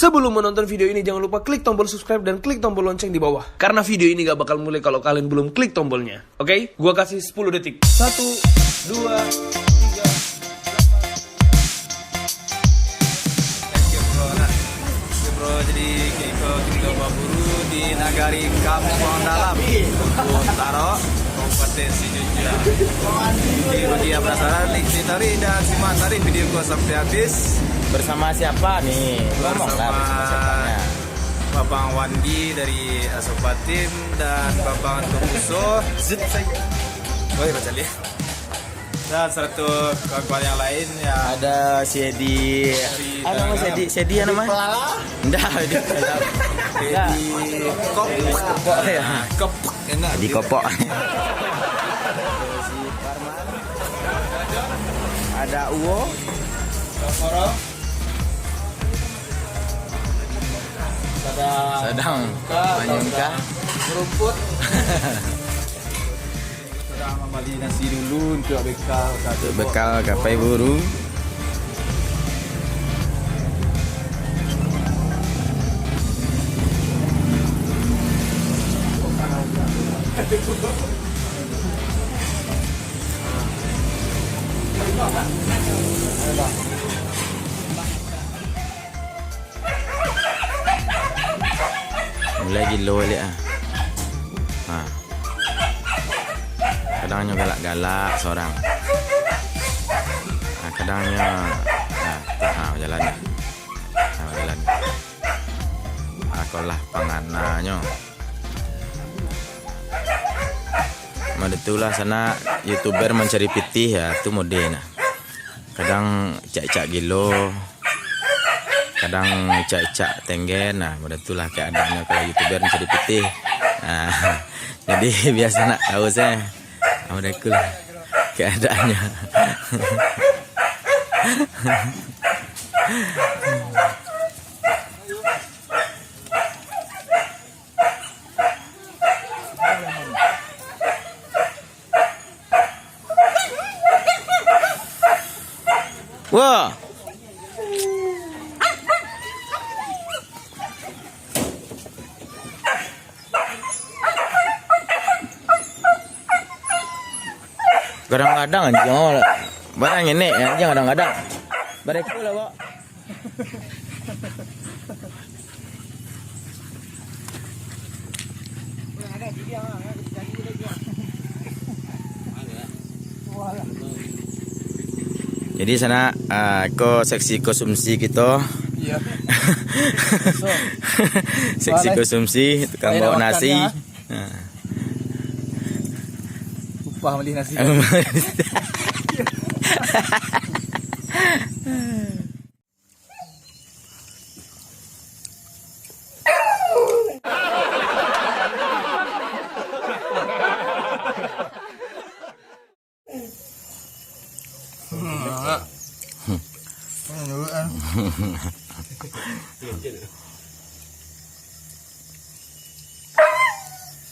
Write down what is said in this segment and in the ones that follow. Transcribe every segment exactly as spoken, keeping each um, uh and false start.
Sebelum menonton video ini, jangan lupa klik tombol subscribe dan klik tombol lonceng di bawah. Karena video ini gak bakal mulai kalau kalian belum klik tombolnya. Oke, gua kasih sepuluh detik. Satu, dua, tiga. Oke, bro, nah. Oke, bro, jadi kito, kito baburu di nagari Kampuang Dalam, Kebun Taro, Kabupaten Sidoarjo. Jadi, bagi yang penasaran, ikuti tarik dan simak tarik video gua sampai habis. Bersama siapa nih? Ngomonglah bersama siapanya. Babang Wandi dari Asoba Team dan Babang Tokuso. Zit. Woi, baca lihat. Dan satu kawan-kawan yang lain yang ada si Edi. Edi, ah, nama si Edi? Si Edi yang nama? Pelala? Ndak, Edi Pelala. Edi Kop. Kop, ya. Kop, enak. Edi Kopok. Ada Uwo. Sadang. Sadang manyungkah. Merumput. Sadang mambali nasi dulu untuak bekal ka Untuak bekal ka pai buru. Mulai gilo baliak ah. Ha. Kadang nyo galak-galak sorang. Ha, kadang nyo, ha, ha, bajalan. Ha, bajalan. Ha, ko lah pangananyo. Mode tu lah sanak, YouTuber mancari pitih, ya, tu mode nah. Kadang icak-icak gilo, kadang icak-icak tenggen. Nah, mode tu lah keadaannyo kalau YouTuber mancari pitih. Nah, jadi biaso nak tahu se. Mode tu lah keadaannyo. Wah. Kadang-kadang anjiang awak lah. Barang ngenek anjiang kadang-kadang. Bareko lah, Wak. Jadi sanak, ah, ko seksi konsumsi kito. Iya. Seksi konsumsi, tukang bawa nasi. Ha. Upah beli nasi.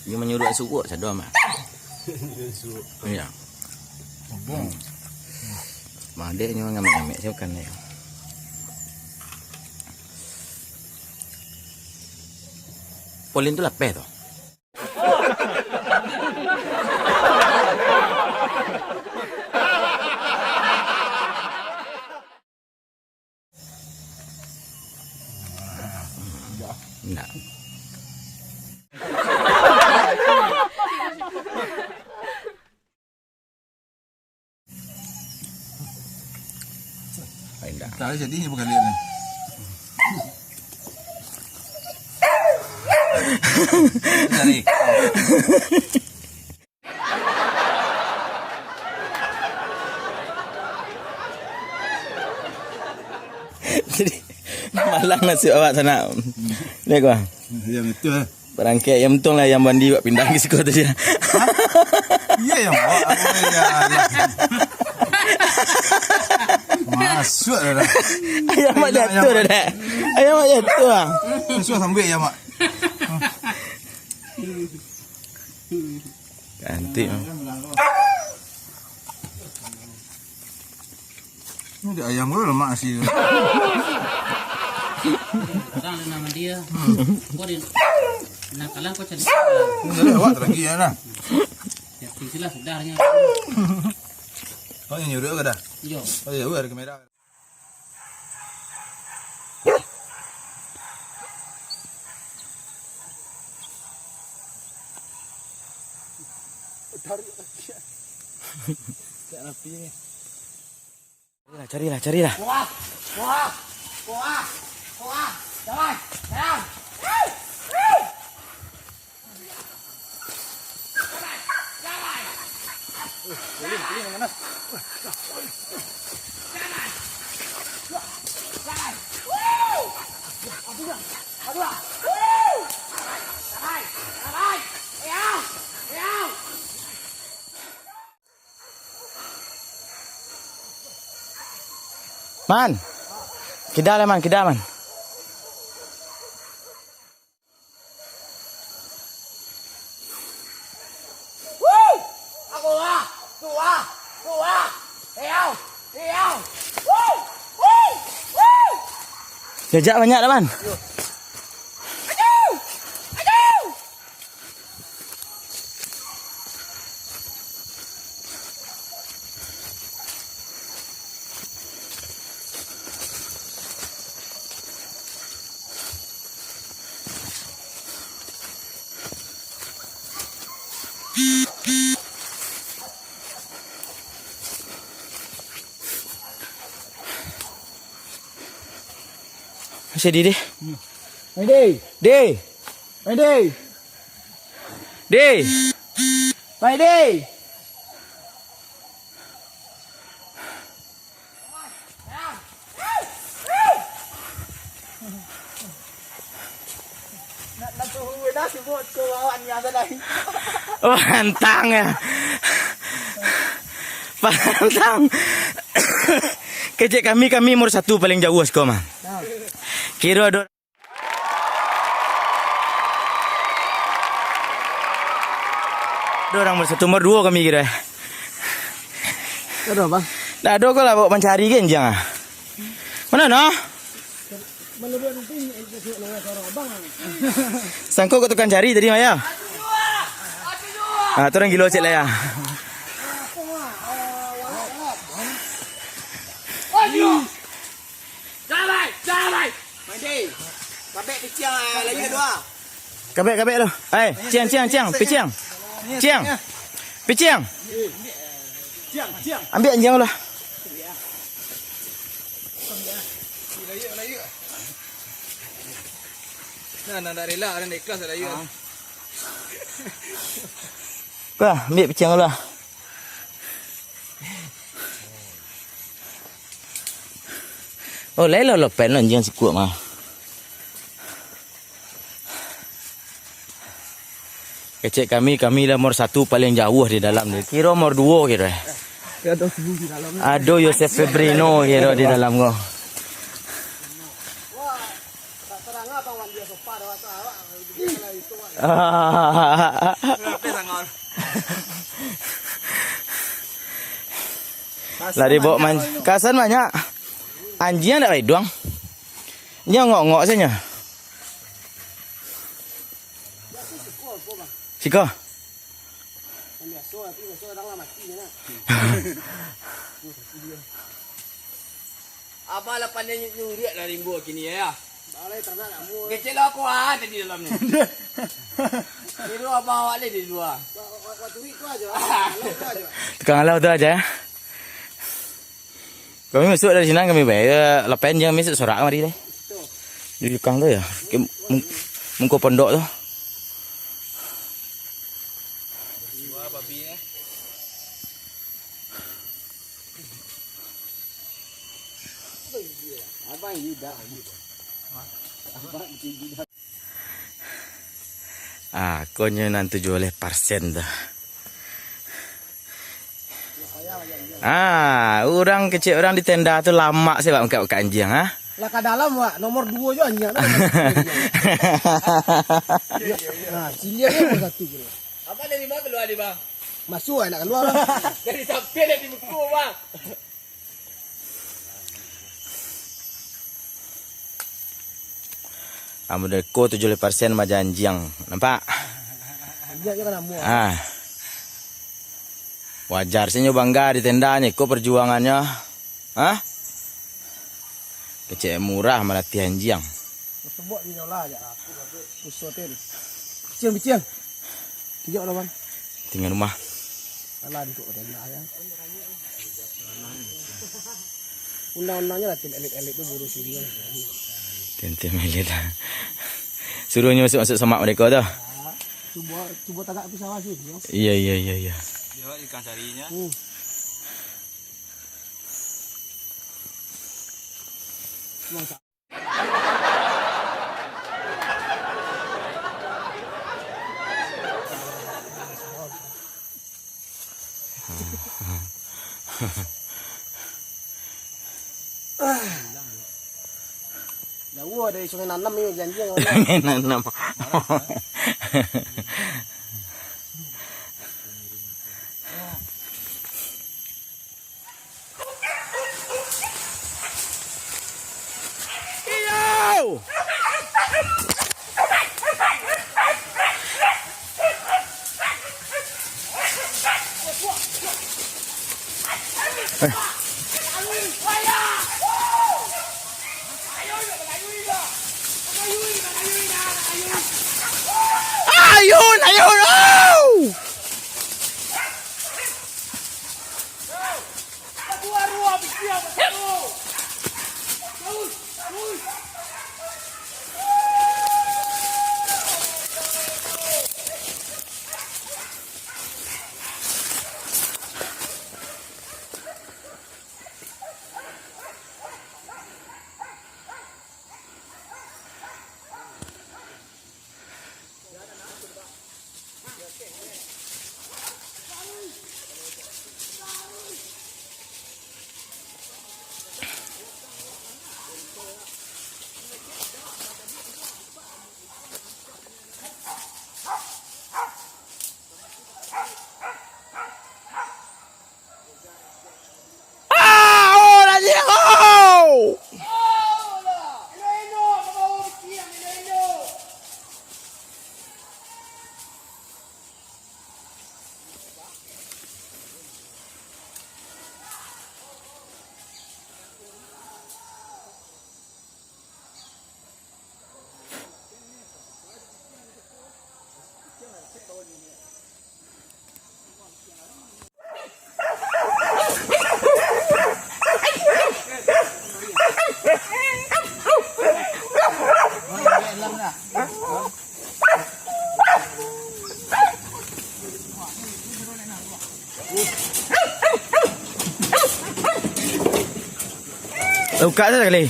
Dia manyuruak suruak sado mah. Iya. Madeknyo ngamek-ngamek sih bukan dia. Polin tu lapeh tu. Ndak. Ai, ndak. Tahu jadi ni bukan dia ni. Dari. Jadi, malang nasib awak sanak. Lihat gua. Ya, betul. Barangkek yang untung lah yang mandi buat pindah ke siko tu je. Hah? Iya yang bawa. Oh, ya Allah. Masuk dah. Ayam mak jatuh dah. Ayam mak jatuh ah. Masuk sambil ya mak. Cantik. Ini ada ayam ke lemak nasi tu? Orang ada nama dia. Kau dia nak kalah, kau cari. Ini awak lagi ya nah. Ya, tinggilah sudah nya. Oh, yang nyuruh ke dah? Yo. Oh, ya, ada kamera. Tarik lagi. Tak rapi ni. Carilah, carilah, carilah. Wah, wah, wah, wah. Jalan, jalan. Man. Kida lah, Man, kida, Man. Jajak banyak dah, Man. Masih di, di. Mai, Dei. Dei. Mai, Dei. Dei. Mai, Dei. Nak, nak tunggu dah, sibuk ke bawah ni, ada lagi. Oh, pantang ya. Pantang. Kecek kami, kami nomor satu paling jauah siko mah. Nah. Kiro do-, do urang nomor satu, nomor duo kami kiro, eh. Ado, Bang? Dak ado ko lah, bawa mancari kan, jang ah. Mano, no? Sangko ko tukang cari tadi, Maya. Ah, tu urang gilo cek lah ya. Kabek, kabek lo. Eh, ciang, ciang, ciang, piciang. Ciang. Piciang. Ambiak anjiang lo. Nah, nah, dak rela, dak ikhlas, dak ikhlas. Bah, ambiak piciang lo. Oh, lai lo lopen lo anjiang sikuak mah. Kecek kami, kami lah nomor satu paling jauah di dalam ni. Kiro nomor duo kiro, eh. Ado Yosef Febrino kiro di dalam ko. Lah dibawa man-, kasan banyak. Anjiang dak bae duang. Nyo ngok-ngok sajo. Siko. Abang lah pandai nyuriak lah rimbo kini ya. Kecil lah kuat tadi dalam ni. Tiru abang awak ni di luar. Tukang alau tu aja ya. Kami masuk dari sinan, kami bae. Lapan jam masuk sorak kamari deh. Di belakang tu ya. Ke mung-, muko pondok tu. Ah, konyo nan tujuah baleh persen tu. Ah, urang kecek urang di tenda tu lamak se, Wak, angkek-angkek anjiang, ah. Lah ka dalam, Wak. Nomor duo jo anjiang tu. Nah, ciliak ni nomor satu je. Abang dari ma kalua ni, Bang? Masuk, nak kalua lah. Dari sampiang dari muko, Bang. Ambo deko tujuah puluah persen mah janjiang. Nampak? Ah. Wajar se nyo bangga di tendanyo, iko perjuangannyo. Hah? Kecek murah malatiah anjiang. Sebok di nyola aja. Usotin. Biciang, biciang. Kijok lawan. Tinggal rumah. Alah, di kok tenda ya. Undang-undangnya lah, tim elit-elit tu buru sini. Tim-tim elit lah. Suruh nyo masuk-masuk semak mereka tu. Cuba, cuba tagak tu sawah sih, yo. Iya, iya, iya, iya. Yo, ikan sarinya. Hmm. Jauah dari Sungai Nanam ni, janji. Sungai Nanam. Ayun, ayun, oh! Ah, oh, lah dia, oh! Buka tu sakali.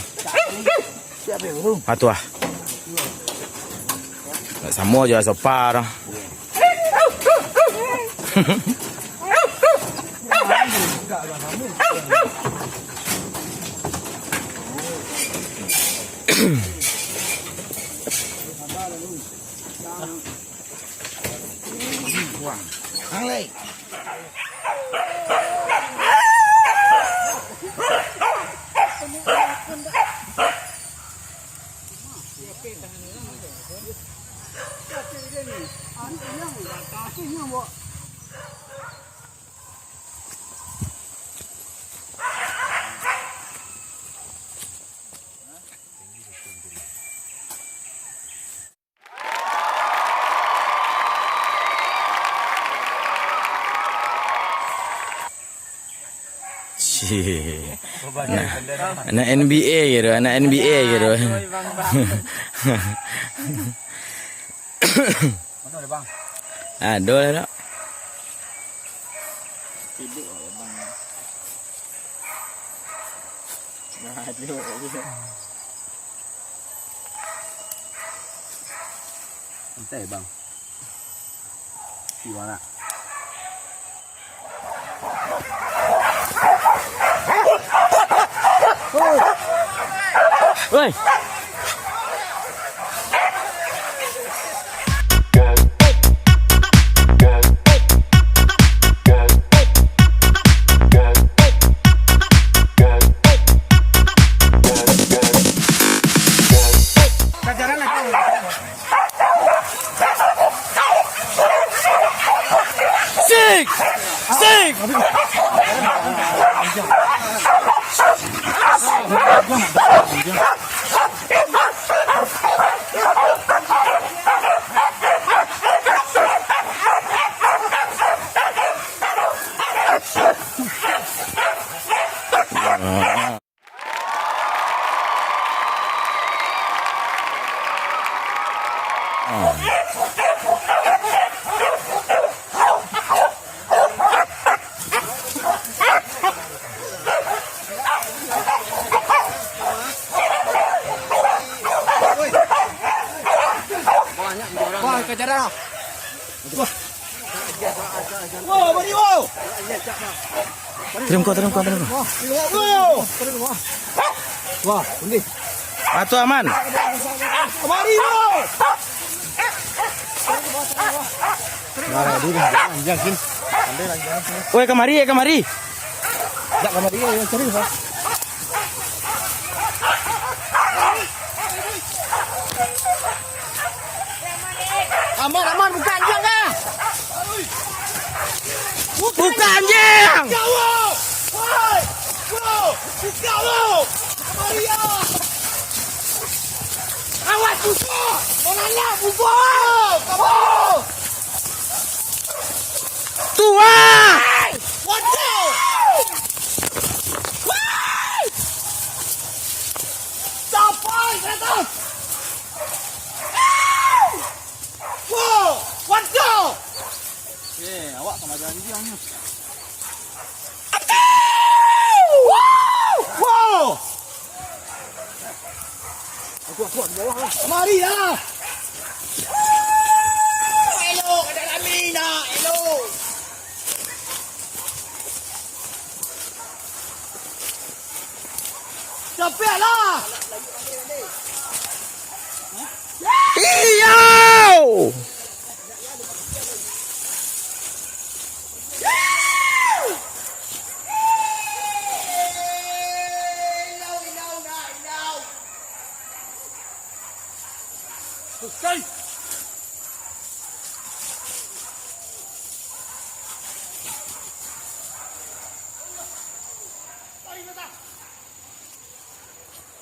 Ah, tu ah. Nak samo jo sopa tu. Cih. Anak, anak N B A gitu, anak N B A gitu. Ado lah, Dok. Sibuk lah, Bang. Nah, aduh. Santai, Bang. Di mana? Woi. Wah, kejaran. Wah. Wah, mari, wah. Terima kasih, terima kasih, terima kasih. Wah, wah. Wah, ini. Atu aman. Mari, wah. Woi, kamari, eh, kamari. Ya, kamari, ya, cari, wah. Aman, aman, buka anjiang, ah! Buka anjiang! Buka, wo! Woi! Wo! Buka, wo! Maria! Awas, buka! Maria, buka! Kamu! Tuah! Waduh! Woi! Capai, ke atas! Wow! Waduh! Eh, awak sama janji, Ang. Wow! Wow! Aku, aku, di bawah lah. Mari lah! Elok, ada kami nak, elok! Capek lah! Iyo!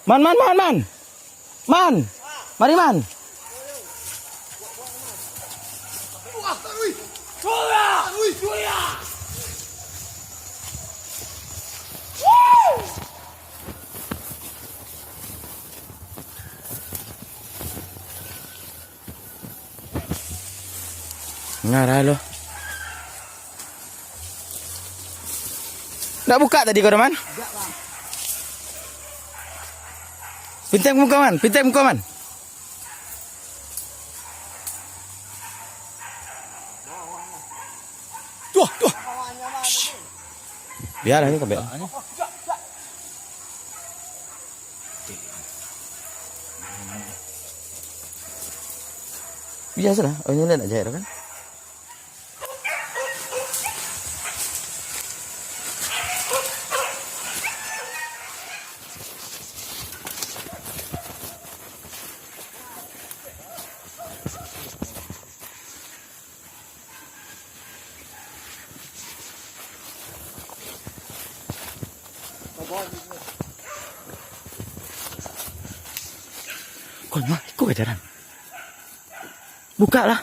Man, man, man, man. Man. Mari, man. Ngarah lo. Ndak buka tadi kau, Man? Pintai muka, Man. Pintai muka, Man. Tuh, tuh. Shh. Biarlah ni, kabek. Biasalah, orang ni nak jahit kan. Kau nyo, iko ka jalan. Buka lah.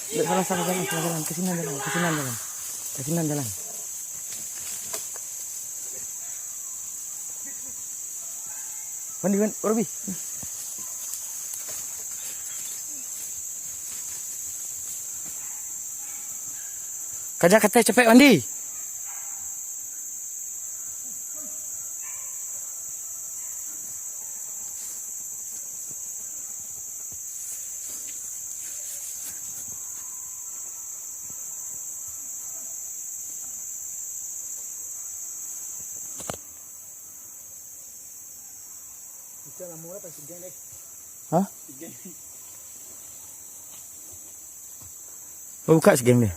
Salah, salah jalan, salah jalan. Ka sinan jalan, ka sinan jalan. Ka sinan jalan. Wandi, Wan, Robi. Kaja katai capek, Wandi. Hah? Babuka si geng deh.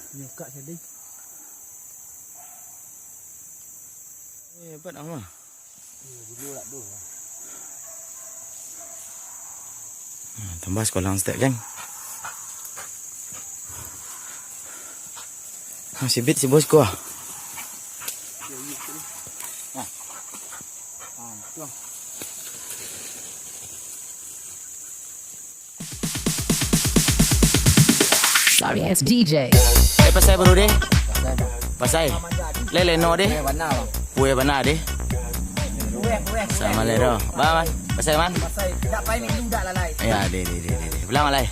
Eh, hebat amat. Tambah sikolah saketek, geng. Ha, sibit si bos ko. Sorry ass D J. Eh, pasai baru deh. Pasai. Lele no deh. Kue bana deh. Sama le doh. Ba, man. Pasai, man. Ya, deh, deh, deh, deh, deh. Pulang, Malai.